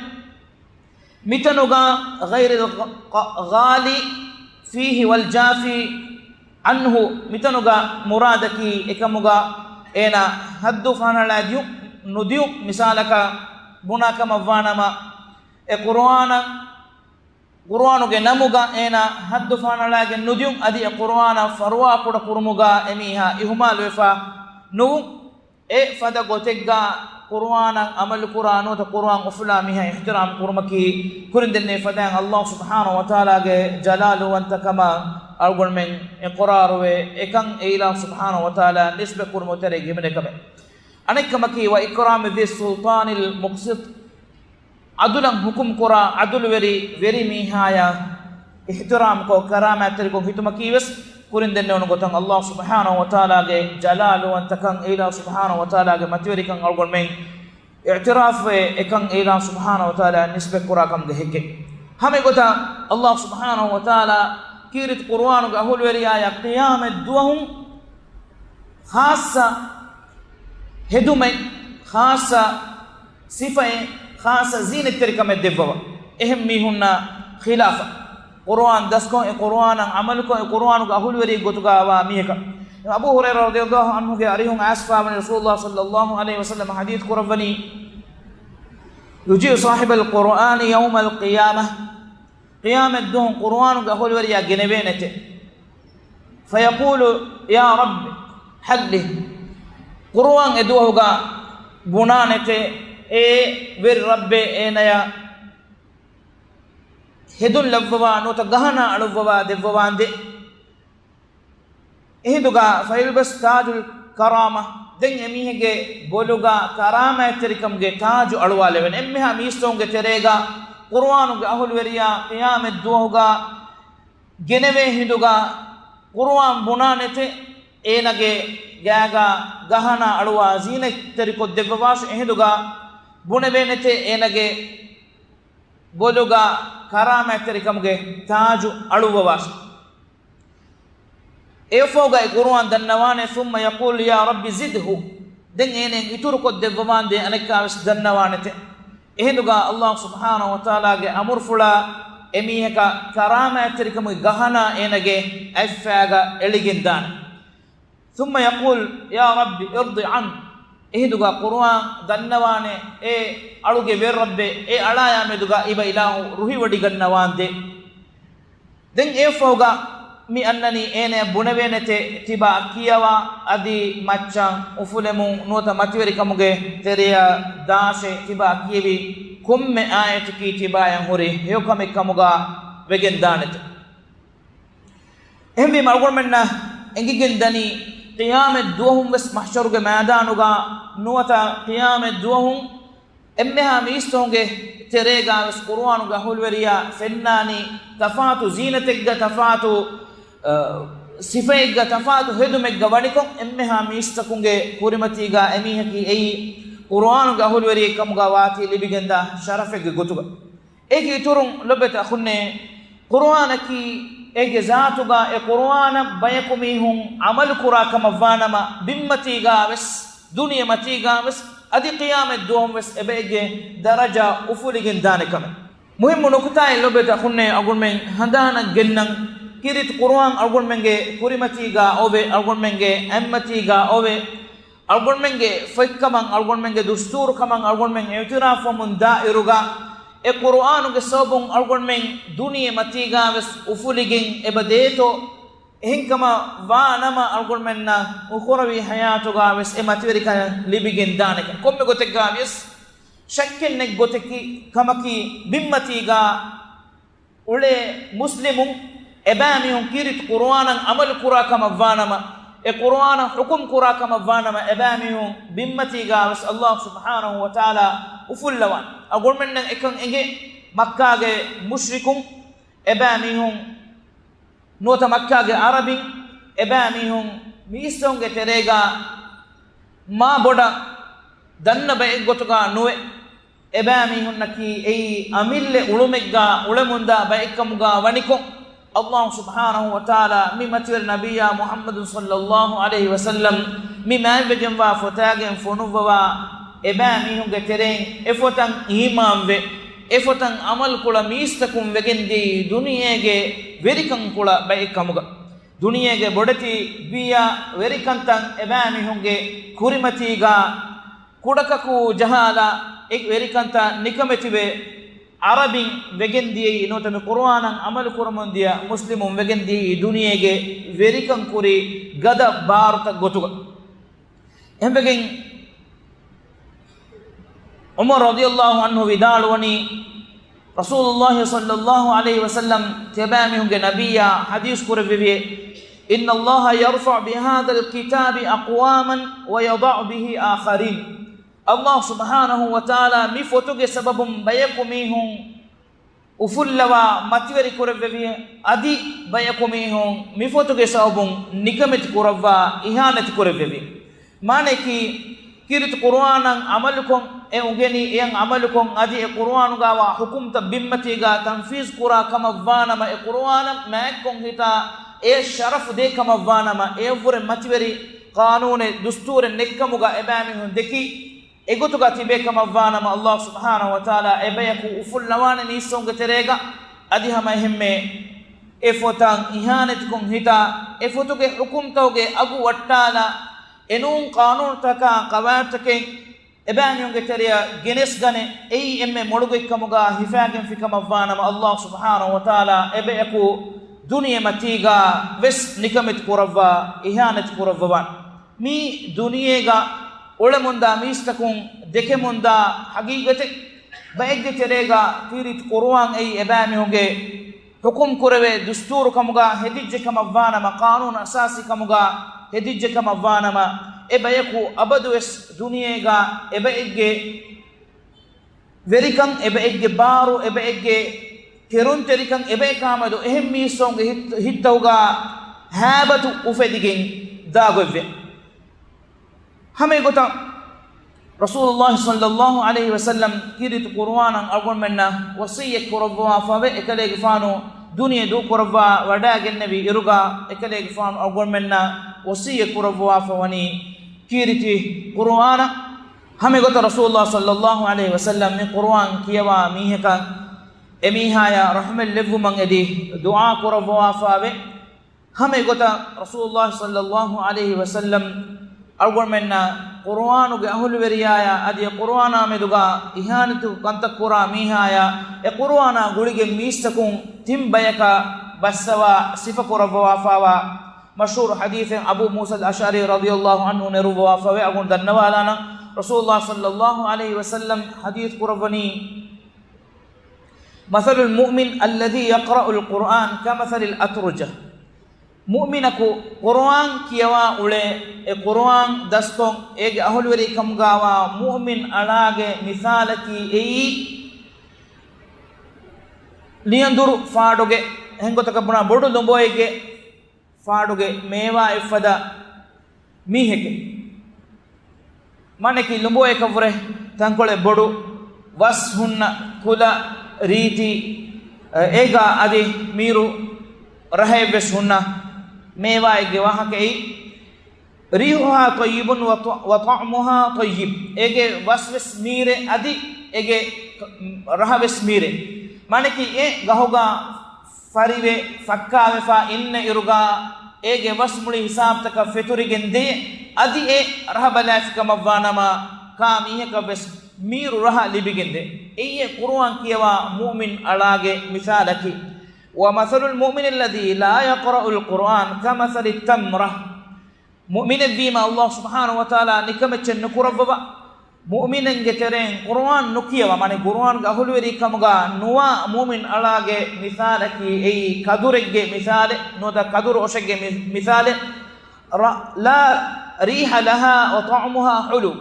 މިތަނުގަ ޣައިރިލް ޣާލީ ފީހި ވަލް ޖާފީ ޢަންހު، މިތަނުގަ މުރާދަކީ އެކަމުގަ އޭނާ ހައްދު ފަހަނަޅާ ދިޔުން ނުދިޔުން. މިސާލަކަށް ބުނާ ކަމަށްވާނަމަ، އެ ޤުރުއާނަށް، ޤުރުއާނުގެ ނަމުގަ އޭނާ ހައްދު ފަހަނަޅާގެން ނުދިޔުން، އަދި އެ ޤުރުއާނަށް ފަރުވާ ކުޑަ ކުރުމުގަ އެމީހާ އިހުމާލުވެފަ ނުވުން. އެ ފަދަ ގޮތެއްގަ ޤުރުއާނަށް ޢަމަލުކުރާ ނުވަތަ ޤުރުއާން އުފުލާ މީހާ އިޙްތިރާމް ކުރުމަކީ، ކުރިން ދެންނެވި ފަދައިން އައްލާހު ސުބްޙާނަހު ވަތަޢާލާގެ ޖަލާލުވަންތަކަމަށް އަޅުގަނޑުމެން އިޤުރާރުވެ، އެކަން އެ އިލާހު ސުބްޙާނަހު ވަތަޢާލާ ނިސްބަތް ކުރުމުގެ ތެރޭގަ ހިމެނޭ ކަމެއް. އަނެއްކަމަކީ، وإكرام ذي السلطان المقسط، ޢަދުލަށް ޙުކުމް ކުރާ ޢަދުލުވެރި ވެރި މީހާޔަށް އިޙްތިރާމްކޮށް، ކަރާމާތްތެރިކޮށް ހިތުމަކީވެސް ކުރިން ދެންނެވުނު ގޮތަށް އައްލާހު ސުބްޙާނަހު ވަތަޢާލާގެ ޖަލާލުވަންތަކަން، އެ އިލާހު ސުބްޙާނަހު ވަތަޢާލާގެ މަތިވެރިކަން އަޅުގަނޑުމެން އިޢުތިރާފުވެ، އެކަން އެ އިލާހު ސުބްޙާނަހު ވަތަޢާލާއަށް ނިސްބަތްކުރާ ކަމުގެ ހެއްކެއް. ހަމަ އެގޮތަށް އައްލާހު ސުބްޙާނަހު ވަތަޢާލާ ކީރިތި ޤުރުއާނުގެ އަހުލުވެރިޔާޔަށް ޤިޔާމަތް ދުވަހު ޚާއްޞަ ހެދުމެއް، ޚާއްޞަ ސިފައެއް، ޚާއްޞަ ޒީނަތްތެރިކަމެއް ދެއްވަވަ، އެހެން މީހުންނާ ޚިލާފަށް، ޤުރުއާން ދަސްކޮށް، އެ ޤުރުއާނަށް ޢަމަލުކޮށް، އެ ޤުރުއާނުގެ އަހުލުވެރިއެއް ގޮތުގަ ވާ މީހަކަށް. އަބޫ ހުރައިރާ ރަޟިޔަﷲ ޢަންހުގެ އަރިހުން އައިސްފާވަނީ، ރަސޫލުﷲ ޞައްލަﷲ ޢަލައިހި ވަސައްލަމަ ޙަދީޘް ކުރައްވަނީ، يجيء صاحب القرآن يوم القيامة، ޤިޔާމަތްދުވަހު ޤުރުއާނުގެ އަހުލުވެރިޔާ ގެނެވޭނެތެ. فيقول يا رب حله، ޤުރުއާން އެދުވަހުގަ ބުނާނެތެ، އޭ ވެރި ރައްބޭ، އޭނަޔަށް ހެދުން ލައްވަވާ ނުވަތަ ގަހަނާ އަޅުއްވަވާ ދެއްވަވާނދޭ. އެހިނދުގަ فيلبس تاج الكرامة، ދެން އެމީހެއްގެ ބޮލުގަ ކަރާމާތްތެރިކަމުގެ ތާޖު އަޅުވާލެވެން. އެންމެހާ މީސްތަކުންގެ ތެރޭގަ ޤުރުއާނުގެ އަހުލުވެރިޔާ ޤިޔާމަތްދުވަހުގަ ގެނެވޭ ހިނދުގަ ޤުރުއާން ބުނާނެތެ، އޭނަގެ ގާގަ ގަހަނާ އަޅުވާ ޒީނަތްތެރިކޮށްދެއްވަވާށި، އެހިނދުގަ ބުނެވޭނެތެ، އޭނަގެ ބޮލުގަ ކަރާމާތްތެރިކަމުގެ ތާޖު އަޅުއްވަވާށި. އެއަށްފަހުގައި ޤުރުއާން ދަންނަވާނެ، ثم يقول يا رب زده، ދެން އޭނައަށް އިތުރުކޮށްދެއްވަވާނދޭ އަނެއްކާވެސް ދަންނަވާނެތެ. އެހިނދުގަ އައްލާހު ސުބްޙާނަހު ވަތަޢާލާގެ އަމުރުފުޅާ އެމީހަކަށް ކަރާމާތްތެރިކަމުގެ ގަހަނާ އޭނަގެ އަތްފައިގަ އެޅިގެންދާނެ. ثم يقول يا رب ارض عنه، އެހިނދުގަ ޤުރުއާން ދަންނަވާނެ، އޭ އަޅުގެ ވެރި ރައްބޭ، އެ އަޅާޔާމެދުގަ އިބަ އިލާހު ރުހިވޮޑިގަންނަވާނދޭ. ދެން އެއަށްފަހުގަ މި އަންނަނީ އޭނަޔަށް ބުނެވޭނެތެ ތިބާ ކިޔަވާ، އަދި މައްޗަށް އުފުލެމުން ނުވަތަ މަތިވެރިކަމުގެ ތެރެއަށް ދާށޭ ތިބާ ކިޔެވި ކޮންމެ އާޔަތަކީ ތިބާޔަށް ހުރި ހެޔޮކަމެއް ކަމުގަ ވެގެންދާނެތެ. އެހެންވީމަ އަޅުގަނޑުމެންނަށް އެނގިގެން ދަނީ، ޤިޔާމަތް ދުވަހުން ވެސް މަޙްޝަރުގެ މައިދާނުގަ ނުވަތަ ޤިޔާމަތް ދުވަހުން އެންމެހާ މީސްތަކުންގެ ތެރޭގަ ވެސް ޤުރުއާނުގެ އަހުލުވެރިޔާ ފެންނާނީ ތަފާތު ޒީނަތެއްގަ، ތަފާތު، އަ، ސިފައެއްގަ، ތަފާތު ހެދުމެއްގަ ވަނިކޮށް، އެންމެހާ މީސްތަކުންގެ ކުރިމަތީގަ އެމީހަކީ އެއީ ޤުރުއާނުގެ އަހުލުވެރިއެއް ކަމުގަ ވާތީ ލިބިގެންދާ ޝަރަފެއްގެ ގޮތުގަ. އޭގެ އިތުރުން ލޮބުވެތި އަޚުންނޭ، ޤުރުއާނަކީ އޭގެ ޒާތުގަ އެ ޤުރުއާނަށް ބަޔަކު މީހުން ޢަމަލު ކުރާ ކަމަށް ވާނަމަ، ބިންމަތީގަ ވެސް، ދުނިޔެމަތީގަ ވެސް، އަދި ޤިޔާމަތް ދުވަހުން ވެސް އެބައެއްގެ ދަރަޖަ އުފުލިގެން ދާނެ ކަމެއް. މުހިއްމު ނުކުތާއެއް ލޮބުވެތި އަޚުންނޭ އަޅުގަނޑުމެން ހަނދާނަށް ގެންނަން. ކީރިތި ޤުރުއާން އަޅުގަނޑުމެންގެ ކުރިމަތީގާ އޮވެ، އަޅުގަނޑުމެންގެ އަތްމަތީގާ އޮވެ، އަޅުގަނޑުމެންގެ ފޮތްކަމަށް، އަޅުގަނޑުމެންގެ ދުސްތޫރުކަމަށް އަޅުގަނޑުމެން އިޢުތިރާފުވަމުން ދާ އިރުގަ، އެ ޤުރުއާނުގެ ސަބަބުން އަޅުގަނޑުމެން ދުނިޔެމަތީގާވެސް އުފުލިގެން އެބަ ދޭތޯ، އެހެންކަމަށް ވާ ނަމަ އަޅުގަނޑުމެންނަށް އުޚުރަވީ ޙަޔާތުގާވެސް އެ މަތިވެރިކަން ލިބިގެން ދާނެކަން. ކޮންމެ ގޮތެއްގާވިޔަސް ޝައްކެއް ނެތް ގޮތަކީ، ކަމަކީ، ބިންމަތީގާ އުޅޭ މުސްލިމުން އެބައިމީހުން ކީރިތި ޤުރުއާނަށް ޢަމަލު ކުރާ ކަމަށް ވާނަމަ، އެ ޤުރުއާނަށް ޙުކުމް ކުރާ ކަމަށް ވާނަމަ، އެބައިމީހުން ބިންމަތީގާވެސް ﷲ ސުބްޙާނަހޫ ވަތަޢާލާ އުފުއްލަވާނެ. އަޅުގަނޑުމެންނަށް އެކަން އެނގޭ، މައްކާގެ މުޝްރިކުން އެބައިމީހުން ނުވަތަ މައްކާގެ ޢަރަބިން އެބައިމީހުން މީސްތަކުންގެ ތެރޭގަ މާ ބޮޑަށް ދަންނަ ބައެއްގޮތުގަ ނުވެ، އެބައިމީހުންނަކީ އެއީ އަމިއްލަ އުޅުމެއްގަ އުޅެމުންދާ ބައެއްކަމުގަ ވަނިކޮށް، ﷲ ސުބްޙާނަހޫ ވަތަޢާލާ މި މަތިވެރި ނަބިއްޔާ މުޙައްމަދު ޞައްލައްލާހު ޢަލައިހި ވަސައްލަމް މި މާތްވެގެންވާ ފޮތާގެން ފޮނުއްވަވާ އެބައިމީހުންގެ ތެރެއިން އެފޮތަށް އީމާންވެ، އެފޮތަށް ޢަމަލުކުޅަ މީސްތަކުން ވެގެންދިޔައީ ދުނިޔޭގެ ވެރިކަންކުޅަ ބައެއްކަމުގަ. ދުނިޔޭގެ ބޮޑެތި ބިޔަ ވެރިކަންތައް އެބައިމީހުންގެ ކުރިމަތީގަ ކުޑަކަކޫ ޖަހާލާ، އެ ވެރިކަންތައް ނިކަމެތިވެ، ޢަރަބިން ވެގެންދިޔައީ ނުވަތަ މި ޤުރުއާނަށް ޢަމަލުކުރަމުންދިޔަ މުސްލިމުން ވެގެންދިޔައީ ދުނިޔޭގެ ވެރިކަން ކުރި ގަދަ ބާރުތައް ގޮތުގަ. އެހެންވެގެން ޢުމަރު ރަޟިޔައްލާހު ޢަންހު ވިދާޅުވަނީ، ރަސޫލުﷲ ޞައްލައްލާހު ޢަލައިހި ވަސައްލަމް ތިޔަބައިމީހުންގެ ނަބިއްޔާ ޙަދީޘް ކުރެއްވެވިއޭ، إن الله يرفع بهذا الكتاب أقواما ويضع به آخرين. ﷲ ސުބްޙާނަހޫ ވަތަޢާލާ މި ފޮތުގެ ސަބަބުން ބަޔަކު މީހުން އުފުއްލަވާ މަތިވެރި ކުރެއްވެވި، އަދި ބަޔަކު މީހުން މި ފޮތުގެ ސަބަބުން ނިކަމެތި ކުރައްވާ، އިހާނެތި ކުރެއްވެވި. މާނައަކީ، ކީރިތި ޤުރުއާނަށް ޢަމަލުކޮށް، އެ އުނގެނި އެޔަށް ޢަމަލުކޮށް، އަދި އެ ޤުރުއާނުގަވާ ޙުކުމްތައް ބިންމަތީގަ ތަންފީޒު ކުރާ ކަމަށް ވާނަމަ، އެ ޤުރުއާނަށް މާތްކޮށް ހިތާ އެ ޝަރަފު ދޭ ކަމަށް ވާނަމަ، އެއަށްވުރެ މަތިވެރި ޤާނޫނެއް، ދުސްތޫރެއް ނެތްކަމުގަ އެބައިމީހުން ދެކި، އެގޮތުގަ ތިބޭ ކަމަށްވާނަމަ، ﷲ ސުބްޙާނަހޫ ވަތަޢާލާ އެބަޔަކު އުފުއްލަވާނެ މީސްތަކުންގެ ތެރޭގަ. އަދި ހަމަ އެހެންމެ އެ ފޮތަށް އިހާނެތިކޮށް ހިތާ، އެ ފޮތުގެ ޙުކުމްތަކުގެ އަގު ވައްޓާލާ، އެނޫން ޤާނޫނުތަކާ ޤަވާޢިދުތަކެއް އެބައިމީހުންގެ ތެރެއަށް ގެނެސްގަނެ، އެއީ އެންމެ މޮޅު ގޮތްކަމުގަ ހިފާގެންފި ކަމަށްވާނަމަ، ﷲ ސުބްޙާނަހޫ ވަތަޢާލާ އެބަޔަކު ދުނިޔެމަތީގަ ވެސް ނިކަމެތި ކުރައްވާ، އިހާނެތި ކުރައްވަވާނެ. މީ ދުނިޔޭގަ އުޅެމުންދާ މީސްތަކުން ދެކެމުންދާ ޙަޤީޤަތެއް. ބައެއްގެ ތެރޭގަ ކީރިތި ޤުރުއާން އެއީ އެބައިމީހުންގެ ޙުކުމް ކުރެވޭ ދުސްތޫރު ކަމުގަ ހެދިއްޖެ ކަމަށްވާނަމަ، ޤާނޫނު އަސާސީ ކަމުގަ ހެދިއްޖެ ކަމަށްވާނަމަ، އެ ބަޔަކު އަބަދުވެސް ދުނިޔޭގަ އެބައެއްގެ ވެރިކަން، އެބައެއްގެ ބާރު، އެބައެއްގެ ތެރުންތެރިކަން، އެބައެއްކާމެދު އެހެން މީސްތަކުންގެ ހިތް، ހިތްތަކުގަ ހައިބަތު އުފެދިގެން ދާގޮތްވޭ. ހަމަ އެގޮތަށް ރަސޫލުﷲ ޞައްލައްލާހު ޢަލައިހި ވަސައްލަމް ކީރިތި ޤުރުއާނަށް އަޅުގަނޑުމެންނަށް ވަޞިއްޔަތް ކުރައްވާފަވެ، އެކަލޭގެފާނު ދުނިޔެ ދޫކުރައްވާ ވަޑައިގެންނެވި އިރުގަ، އެކަލޭގެފާނު އަޅުގަނޑުމެންނަށް ވަޞިއްޔަތް ކުރައްވާފަ ވަނީ ކީރިތި ޤުރުއާނަށް. ހަމަ އެގޮތަށް ރަސޫލުﷲ ޞައްލައްލާހު ޢަލައިހި ވަސައްލަމް މި ޤުރުއާން ކިޔަވާ މީހަކަށް އެމީހާޔަށް ރަޙްމަތް ލެއްވުމަށް އެދި ދުޢާ ކުރައްވާފަވެ. ހަމަ އެގޮތަށް ރަސޫލުﷲ ޞައްލައްލާހު ޢަލައިހި ވަސައްލަމް އަޅުގަނޑުމެންނަށް ޤުރުއާނުގެ އަހުލުވެރިޔާޔާ އަދި އެ ޤުރުއާނާ މެދުގަ އިހާނެތު ކަންތައް ކުރާ މީހާޔާ އެ ޤުރުއާނާ ގުޅިގެން މީސްތަކުން ތިން ބަޔަކަށް ބައްސަވާ ސިފަ ކުރައްވާފަވާ މަޝްހޫރު ޙަދީޘެއް އަބޫ މޫސަލް އަޝްޢަރީ ރަޟިޔައްލާހު ޢަންހު ނެރުއްވާފަވެ. އަޅުގަނޑު ދަންނަވާލާނަން، ރަސޫލުﷲ ޞައްލައްލާހު ޢަލައިހި ވަސައްލަމް ޙަދީޘް ކުރައްވަނީ، مثل المؤمن الذي يقرأ القرآن كمثل الأترجة. މުއުމިނަކު ޤުރުއާން ކިޔަވާ އުޅޭ، އެ ޤުރުއާން ދަސްކޮށް، އޭގެ އަހުލުވެރިކަމުގާވާ މުއުމިން އަޅާގެ މިސާލަކީ އެއީ، ލިޔަނދުރު ފާޑުގެ، އެހެން ގޮތަކަށް ބުނާ ބޮޑު ލޮބޯއެއްގެ ފާޑުގެ މޭވާއެއްފަދަ މީހެކެ. މާނައަކީ ލޮބޯއެކަށްވުރެ ތަންކޮޅެއް ބޮޑު ވަސް ހުންނަ ކުލަ ރީތި، އޭގާ އަދި މީރު ރަހައެއްވެސް ހުންނަ މޭވާއެއްގެ ވާހަކައެއް. ريحها طيب وط-، وطعمها طيب. އޭގެ ވަސްވެސް މީރޭ، އަދި އޭގެ ރަހަވެސް މީރޭ. މާނައަކީ އެ ގަހުގަ ފަރިވެ ފައްކާވެފަ އިންނަ އިރުގަ އޭގެ ވަސް މުޅި ހިސާބުތަކަށް ފެތުރިގެން ދޭ. އަދި އެ ރަހަ ބަލާފިކަމަށްވާނަމަ، ކާ މީހަކަށް ވެސް މީރު ރަހަ ލިބިގެން ދޭ. އެއީ އެ ޤުރުއާން ކިޔަވާ މުއުމިން އަޅާގެ މިސާލަކީ. ومثل المؤمن الذي لا يقرأ القرآن كمثل التمرة. މުއުމިނެއްވީމަ ﷲ ސުބްޙާނަހޫ ވަތަޢާލާ ނިކަމެއްޗެއް ނުކުރައްވަވާ، މުއުމިނެއްގެ ތެރެއިން ޤުރުއާން ނުކިޔަވާ، މާނަ ޤުރުއާންގެ އަހުލުވެރިކަމުގަ ނުވާ މުއުމިން އަޅާގެ މިސާލަކީ އެއީ ކަދުރެއްގެ މިސާލެއް، ނުވަތަ ކަދުރު އޮށެއްގެ މި-، މިސާލެއް. ރ-، لا ريح لها وطعمها حلو.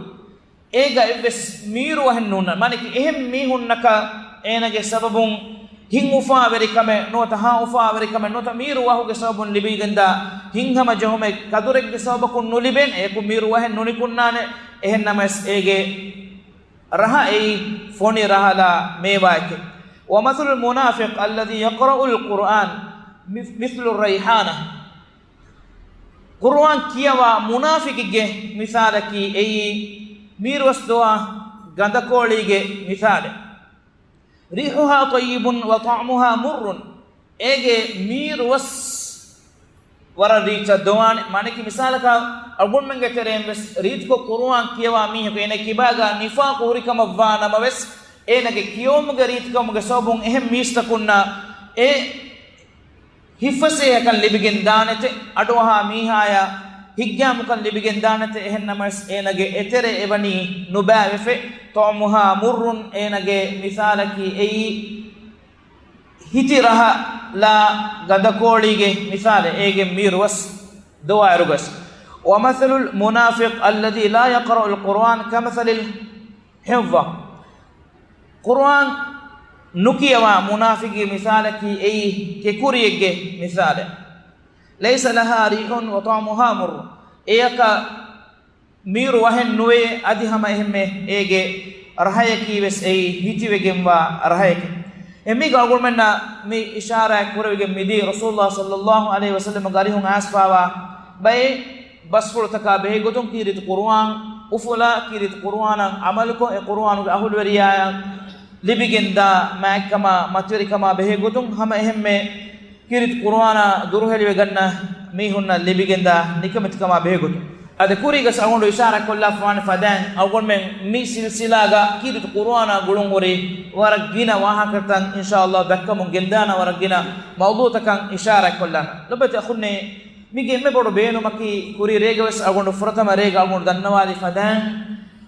އޭގަ އެއްވެސް މީރު ވަހެއް ނޫން. މާނައަކީ އެހެން މީހުންނަކަށް އޭނަގެ ސަބަބުން ހިތް އުފާވެރިކަމެއް ނުވަތަ ހާ އުފާވެރިކަމެއް ނުވަތަ މީރު ވަހުގެ ސަބަބުން ލިބިގެންދާ ހިތްހަމަޖެހުމެއް ކަދުރެއްގެ ސަބަބަކުން ނުލިބޭނެ. އެކު މީރު ވަހެއް ނުނިކުންނާނެ. އެހެންނަމަވެސް އޭގެ ރަހަ އެއީ ފޮނި ރަހަލާ މޭވާއެކެ. ومثل المنافق الذي يقرأ القرآن مث-، مثل الريحانة. ޤުރުއާން ކިޔަވާ މުނާފިޤެއްގެ މިސާލަކީ އެއީ މީރުވަސް ދޮވާ ގަނދަކޯޅީގެ މިސާލެއް. ريحها طيب وطعمها مر. އޭގެ މީރުވަސް ވަރަށް ރީއްޗަށް ދޮވާނެ. މާނައަކީ މިސާލަކަށް އަޅުގަނޑުމެންގެ ތެރެއިން ވެސް ރީތިކޮށް ޤުރުއާން ކިޔަވާ މީހަކު އޭނަ ކިބާގަ ނިފާޤު ހުރިކަމަށްވާ ނަމަވެސް، އޭނަގެ ކިޔެވުމުގެ ރީތިކަމުގެ ސަބަބުން އެހެން މީސްތަކުންނަށް އެ ހިތްފަސޭހަކަން ލިބިގެން ދާނެތެ، އަޑުއަހާ މީހާޔަށް ހިތްގައިމުކަން ލިބިގެން ދާނެތެ، އެހެން ނަމަވެސް އޭނަގެ އެތެރެ އެވަނީ ނުބައިވެފެ. طعمها مر، އޭނަގެ މިސާލަކީ އެއީ ހިތި ރަހަލާ ގަނދަކޯޅީގެ މިސާލެއް، އޭގެ މީރުވަސް ދޮވާއިރުގަސް. ومثل المنافق الذي لا يقرأ القرآن كمثل الحنظة. ޤުރުއާން ނުކިޔަވާ މުނާފިޤީ މިސާލަކީ އެއީ ކެކުރިއެއްގެ މިސާލެއް. ليس لها ريح وطعمها مر. އެޔަކަށް މީރު ވަހެއް ނުވޭ، އަދި ހަމަ އެހެންމެ އޭގެ ރަހަޔަކީ ވެސް އެއީ ހިތިވެގެންވާ ރަހަޔަކެއް. އެ މީގަ އަޅުގަނޑުމެންނަށް މި އިޝާރާތް ކުރެވިގެން މިދީ ރަސޫލުﷲ ޞައްލައްލާހު ޢަލައިހި ވަސައްލަމަގެ އަރިހުން އައިސްފާވާ ބައެއް ބަސްފުޅުތަކާ ބެހޭގޮތުން ކީރިތި ޤުރުއާން އުފުލާ، ކީރިތި ޤުރުއާނަށް ޢަމަލުކޮށް، އެ ޤުރުއާނުގެ އަހުލުވެރިޔާއަށް ލިބިގެންދާ މާތްކަމާ މަތިވެރިކަމާ ބެހޭގޮތުން ހަމަ އެހެންމެ ކީރިތި ޤުރުއާނާ ދުރުހެލިވެގަންނަ މީހުންނަށް ލިބިގެންދާ ނިކަމެތިކަމާ ބެހޭގޮތުން. އަދި ކުރީގަސް އަޅުގަނޑު އިޝާރާތްކޮށްލާފަވާނެ ފަދައިން، އަޅުގަނޑުމެން މި ސިލްސިލާގަ ކީރިތި ޤުރުއާނާ ގުޅުންހުރި ވަރަށް ގިނަ ވާހަކަތައް އިންޝާﷲ ދައްކަމުން ގެންދާނަ ވަރަށް ގިނަ މައުޟޫޢުތަކަށް އިޝާރާތްކޮށްލާނަ. ލޮބުވެތި އަޚުންނޭ، މީގެ އެންމެ ބޮޑު ބޭނުމަކީ، ކުރީ ރޭގަވެސް އަޅުގަނޑު ފުރަތަމަ ރޭގަ އަޅުގަނޑު ދަންނަވާލި ފަދައިން،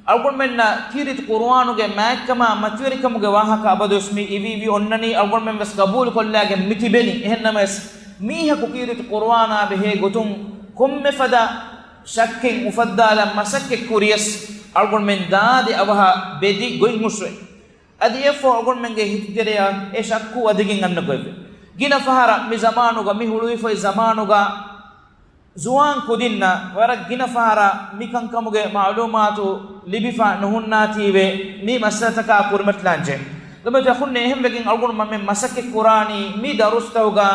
އަޅުގަނޑުމެންނަށް ކީރިތި ޤުރުއާނުގެ މާތްކަމާ މަތިވެރިކަމުގެ ވާހަކަ އަބަދުވެސް މި އިވި އިވި އޮންނަނީ، އަޅުގަނޑުމެން ވެސް ގަބޫލުކޮށްލާގެން މި ތިބެނީ. އެހެންނަމަވެސް، މީހަކު ކީރިތި ޤުރުއާނާ ބެހޭ ގޮތުން ކޮންމެ ފަދަ ޝައްކެއް އުފައްދާލަން މަސައްކަތް ކުރިޔަސް، އަޅުގަނޑުމެން ދާދި އަވަހަށް ބެދި ގޮތް ހުސްވޭ. އަދި އެއަށްފަހު އަޅުގަނޑުމެންގެ ހިތުތެރެއަށް އެ ޝައްކު ވަދެގެން އަންނަ ގޮތްވޭ. ގިނަ ފަހަރަށް މި ޒަމާނުގަ، މި ހުޅުވިފައި ޒަމާނުގަ، ޒުވާން ކުދިންނަށް ވަރަށް ގިނަ ފަހަރަށް މިކަންކަމުގެ މަޢުލޫމާތު ލިބިފަ ނުހުންނާތީވެ، މި މައްސަލަތަކާ ކުރިމަތިލާންޖެ. ލޮބުވެތި އަޚުންނޭ، އެހެންވެގެން އަޅުގަނޑު މަ-، މަސައްކަތް ކުރާނީ މި ދަރުސްތަކުގަ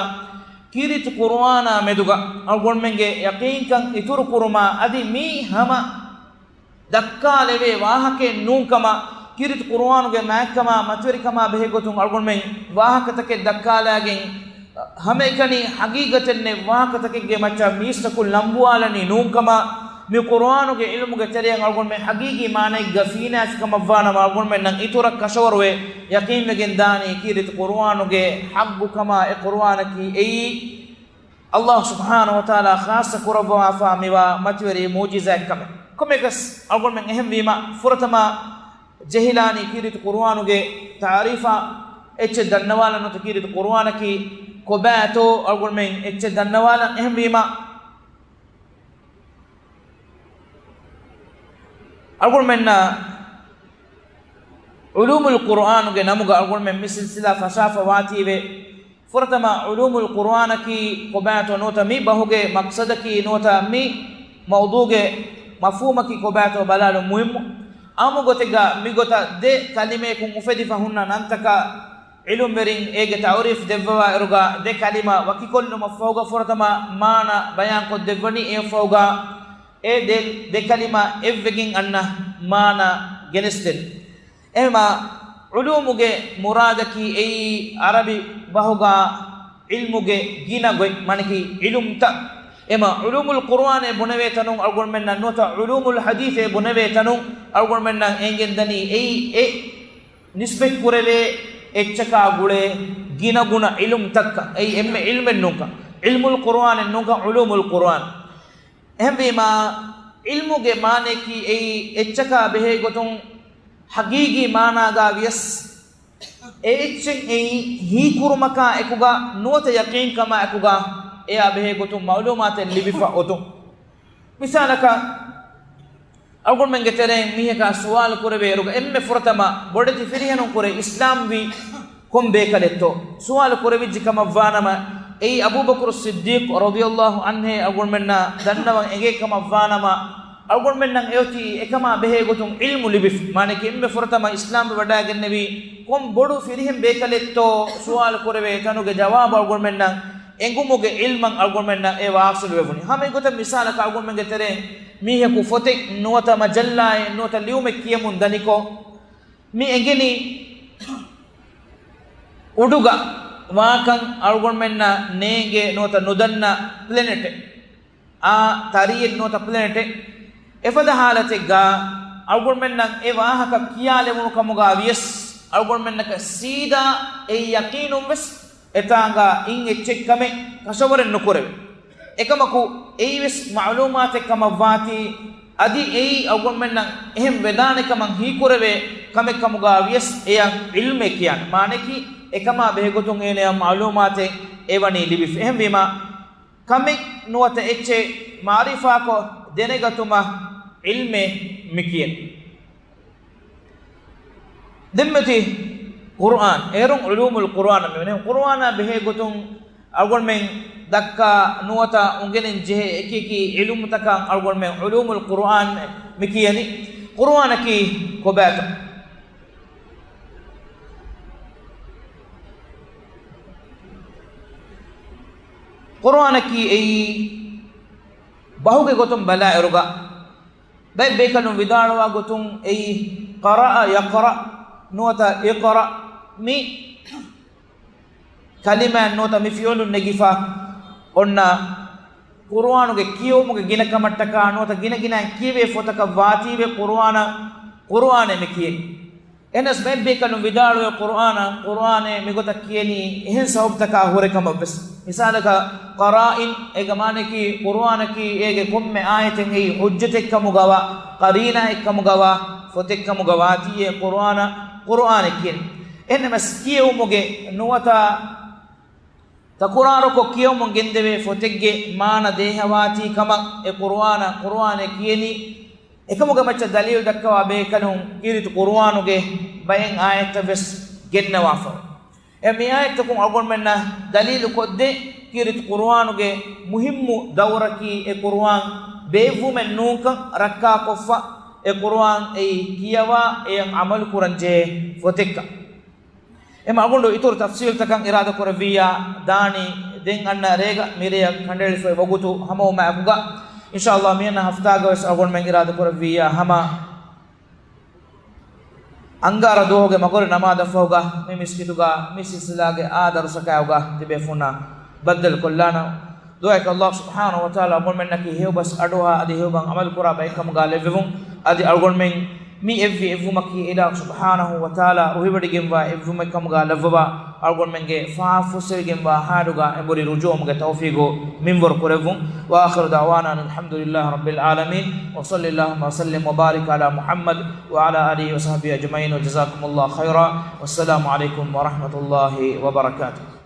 ކީރިތި ޤުރުއާނާ މެދުގަ އަޅުގަނޑުމެންގެ ޔަޤީންކަން އިތުރު ކުރުމާ، އަދި މީ ހަމަ ދައްކާލެވޭ ވާހަކައެއް ނޫންކަމަށް، ކީރިތި ޤުރުއާނުގެ މާތްކަމާ މަތިވެރިކަމާ ބެހޭގޮތުން އަޅުގަނޑުމެން ވާހަކަތަކެއް ދައްކާލާގެން، ހަމައެކަނި ހަގީގަތެއްނެތް ވާހަކަތަކެއްގެ މައްޗަށް މީސްތަކުން ލަނބުވާލަނީ ނޫންކަމަށް، މި ޤުރުއާނުގެ ޢިލްމުގެ ތެރެއަށް އަޅުގަނޑުމެން ހަގީގީ މާނައެއްގަ ފީނާފިކަމަށްވާނަމަ، އަޅުގަނޑުމެންނަށް އިތުރަށް ކަށަވަރުވެ ޔަޤީންވެގެން ދާނީ ކީރިތި ޤުރުއާނުގެ ޙައްޤުކަމާ، އެ ޤުރުއާނަކީ އެއީ ﷲ ސުބްޙާނަހޫ ވަތަޢާލާ ޚާއްޞަ ކުރައްވާފާ މިވާ މަތިވެރި މުޢުޖިޒާތްކަމެއް. ކޮންމެއަކަސް އަޅުގަނޑުމެން އެހެންވީމަ، ފުރަތަމަ ޖެހިލާނީ ކީރިތި ޤުރުއާނުގެ ތަޢުރީފާ އެއްޗެއް ދަންނަވާލަން ނުވަތަ ކީރިތި ޤުރުއާނަކީ ކޮބާތޯ އަޅުގަނޑުމެން އެއްޗެއް ދަންނަވާލަން. އެހެންވީމަ، އަޅުގަނޑުމެންނަށް ޢުލޫމުލް ޤުރުއާނުގެ ނަމުގަ އަޅުގަނޑުމެން މި ސިލްސިލާ ފަށާފަ ވާތީވެ، ފުރަތަމަ ޢުލޫމުލް ޤުރުއާނަކީ ކޮބާތޯ ނުވަތަ މި ބަހުގެ މަޤްޞަދަކީ ނުވަތަ މި މައުޟޫޢުގެ މަފްހޫމަކީ ކޮބާތޯ ބަލާލުން މުހިއްމު. އާއްމު ގޮތެއްގަ މިގޮތަށް ދެ ކަލިމަޔަކުން އުފެދިފަ ހުންނަ ނަންތަކަށް ޢިލްމުވެރިން އޭގެ ތަޢުރީފް ދެއްވަވާ އިރުގަ ދެ ކަލިމަ ވަކިކޮށްލުމަށްފަހުގަ ފުރަތަމަ މާނަ ބަޔާންކޮށްދެއްވަނީ. އެއަށްފަހުގަ އެ ދެ، ދެ ކަލިމަ އެއްވެގެން އަންނަ މާނަ ގެނެސްދެން. އެހެމަ ޢުލޫމުގެ މުރާދަކީ އެއީ ޢަރަބި ބަހުގަ ޢިލްމުގެ ގިނަ ގޮތް، މާނަކީ ޢިލުމްތައް. އެމަ ޢުލޫމުލް ޤުރުއާނޭ ބުނެވޭ ތަނުން އަޅުގަނޑުމެންނަށް ނުވަތަ ޢުލޫމުލް ޙަދީޘޭ ބުނެވޭ ތަނުން އަޅުގަނޑުމެންނަށް އެނގެންދަނީ އެއީ އެ ނިސްބަތް ކުރެވޭ އެއްޗަކާ ގުޅޭ ގިނަގުނަ ޢިލުމްތައްކަން. އެއީ އެންމެ ޢިލްމެއް ނޫންކަން. ޢިލްމުލް ޤުރުއާނެއް ނޫންކަން، ޢުލޫމުލް ޤުރުއާން. އެހެންވީމާ، ޢިލްމުގެ މާނަޔަކީ އެއީ އެއްޗަކާ ބެހޭ ގޮތުން ޙަޤީޤީ މާނާގާ ވިޔަސް، އެ އެއްޗެއް އެއީ ހީކުރުމަކާ އެކުގަ ނުވަތަ ޔަޤީންކަމާ އެކުގަ އެޔާ ބެހޭ ގޮތުން މަޢުލޫމާތެއް ލިބިފަ އޮތުން. މިސާލަކަށް، އަޅުގަނޑުމެންގެ ތެރެއިން މީހަކާ ސުވާލު ކުރެވޭއިރުގަ އެންމެ ފުރަތަމަ ބޮޑެތި ފިރިހެނުން ކުރެ އިސްލާމްވީ ކޮން ބޭކަލެއްތޯ؟ ސުވާލު ކުރެވިއްޖެ ކަމަށްވާނަމަ، އެއީ އަބޫބަކުރު ޞިއްދީޤް ރަޟިޔަﷲ ޢަންހޭ އަޅުގަނޑުމެންނާ ދަންނަވަން އެނގޭ ކަމަށްވާނަމަ، އަޅުގަނޑުމެންނަށް އެއޮތީ އެކަމާ ބެހޭ ގޮތުން ޢިލްމު ލިބިފި. މާނައަކީ އެންމެ ފުރަތަމަ އިސްލާމްވެ ވަޑައިގެންނެވީ ކޮން ބޮޑު ފިރިހެން ބޭކަލެއްތޯ ސުވާލު ކުރެވޭ ތަނުގެ ޖަވާބު އަޅުގަނޑުމެންނަށް އެނގުމުގެ ޢިލްމަށް އަޅުގަނޑުމެންނަށް އެ ވާޞިލުވެވުނީ. ހަމަ އެގޮތަށް މިސާލަކަށް އަޅުގަނޑުމެންގެ ތެރެއިން މީހަކު ފޮތެއް ނުވަތަ މަޖައްލާއެއް ނުވަތަ ލިޔުމެއް ކިޔަމުން ދަނިކޮށް، މި އެނގެނީ އުޑުގަ ވާކަން އަޅުގަނޑުމެންނަށް ނޭނގޭ ނުވަތަ ނުދަންނަ ޕްލެނެޓެއް، އާ ތަރިއެއް ނުވަތަ ޕްލެނެޓެއް. އެފަދަ ހާލަތެއްގަ އަޅުގަނޑުމެންނަށް އެ ވާހަކަ ކިޔާލެވުނު ކަމުގަ ވިޔަސް، އަޅުގަނޑުމެންނަކަށް ސީދާ އެ ޔަޤީނުން ވެސް އެތާނގަ އިން އެއްޗެއްކަމެއް ކަށަވަރެއް ނުކުރެވޭ. އެކަމަކު، އެއީވެސް މަޢުލޫމާތެއް ކަމަށްވާތީ، އަދި އެއީ އަޅުގަނޑުމެންނަށް އެހެން ވެދާނެ ކަމަށް ހީކުރެވޭ ކަމެއް ކަމުގަ ވިޔަސް އެޔަށް ޢިލްމޭ ކިޔާނެ. މާނައަކީ، އެކަމާ ބެހޭގޮތުން އޭނަޔަށް މަޢުލޫމާތެއް އެވަނީ ލިބިފަ. އެހެންވީމާ، ކަމެއް ނުވަތަ އެއްޗެއް މަޢުރިފާކޮށް ދެނެގަތުމަށް ޢިލްމޭ މިކިޔަނީ. ދެންމެތި ޤުރުއާން، އޭރުން ޢުލޫމުލް ޤުރުއާން މިވަނީ. ޤުރުއާނާ ބެހޭ ގޮތުން އަޅުގަނޑުމެން ދައްކާ ނުވަތަ އުނގެނެން ޖެހޭ އެކިއެކި ޢިލްމުތަކަށް އަޅުގަނޑުމެން ޢުލޫމުލް ޤުރުއާން މިކިޔަނީ. ޤުރުއާނަކީ ކޮބާތޯ؟ ޤުރުއާނަކީ އެއީ ބަހުގެ ގޮތުން ބަލާއިރުގަ، ބައެއް ބޭކަލުން ވިދާޅުވާ ގޮތުން އެއީ ޤަރައަ ޔަޤްރަ ނުވަތަ އިޤްރަ މި ކަލިމާއެއް ނުވަތަ މި ފިޢުލުން ނެގިފަ އޮންނަ ޤުރުއާނުގެ ކިޔެވުމުގެ ގިނަކަމަށްޓަކާ ނުވަތަ ގިނަގިނައިން ކިޔެވޭ ފޮތަކަށް ވާތީވެ ޤުރުއާނަށް ޤުރުއާނޭ މި ކިޔެނީ. އެހެނަސް ބައެއް ބޭކަލުން ވިދާޅުވޭ ޤުރުއާނަށް، ޤުރުއާނޭ މިގޮތަށް ކިޔެނީ އެހެން ސަބަބުތަކާ ހުރެ ކަމަށްވެސް. މިސާލަކަށް، ޤަރާއިން އޭގެ މާނައަކީ ޤުރުއާނަކީ އޭގެ ކޮންމެ އާޔަތެއް އެއީ ޙުއްޖަތެއްކަމުގަވާ، ޤަރީނާއެއްކަމުގަވާ، ފޮތެއްކަމުގަ ވާތީއޭ ޤުރުއާނަށް ޤުރުއާނޭ ކިޔެނީ. އެހެންނަމަސް ކިޔެވުމުގެ ނުވަތަ ތަކުރާރުކޮށް ކިޔަވަމުން ގެންދެވޭ ފޮތެއްގެ މާނަ ދޭހަވާތީ ކަމަށް އެ ޤުރުއާނަށް ޤުރުއާނޭ ކިޔެނީ. އެކަމުގެ މައްޗަށް ދަލީލު ދައްކަވާ ބޭކަލުން ކީރިތި ޤުރުއާނުގެ ބައެއް އާޔަތްތައް ވެސް ގެންނަވާފަ. އެ މި އާޔަތްތަކުން އަޅުގަނޑުމެންނަށް ދަލީލު ކޮށްދޭ، ކީރިތި ޤުރުއާނުގެ މުހިއްމު ދައުރަކީ އެ ޤުރުއާން ބޭއްވުމެއް ނޫންކަން، ރައްކާކޮށްފަ އެ ޤުރުއާން އެއީ ކިޔަވާ އެޔަށް ޢަމަލު ކުރަން ޖެހޭ ފޮތެއްކަން. އެމަ އަގުނޑު އިތުރު ތަފްސީލްތަކަށް އިރާދަކުރެއްވިއްޔާ، ދާނީ ދެން އަންނަ ރޭގަ މިރެޔަށް ކަނޑައެޅިފައި ވަގުތު ހަމަވުމާ އެކުގަ، އިންޝާﷲ މިއަންނަ ހަފްތާގަވެސް އަގުނޑުމެން އިރާދަކުރެއްވިއްޔާ، ހަމަ އަންގާރަ ދުވަހުގެ މަގުރި ނަމާދަށްފަހުގަ މި މިސްކިތުގަ މި ސިލްސިލާގެ އާ ދަރުސަކާއެކުގަ ތިބޭފުންނާ ބައްދަލުކޮށްލާނަން. ދުޢާއަކީ ﷲ ސުބްޙާނަހޫ ވަތަޢާލާ އަގުނޑުމެންނަކީ ހެޔޮބަސް އަޑުއަހާ އަދި ހެޔޮބަހަށް ޢަމަލުކުރާ ބައެއްކަމުގަ ލެއްވެވުން. އަދި އަޅުގަނޑުމެން މި އެއްވި އެއްވުމަކީ އިލާހު ސުބްޙާނަހޫ ވަތަޢާލާ ރުހިވޮޑިގެންވާ އެއްވުމެއްކަމުގަ ލައްވަވާ، އަޅުގަނޑުމެންގެ ފާފަ ފުއްސެވިގެންވާ ޙާލުގަ އެނބުރި ރުޖޫޢަވުމުގެ ތައުފީޤު މިންވަރު ކުރެއްވުން. وآخر دعوانا أن الحمد لله رب العالمين، وصل اللهم وسلم وبارك على محمد وعلى آله وصحبه أجمعين، وجزاكم الله خيرا، والسلام عليكم ورحمة الله وبركاته.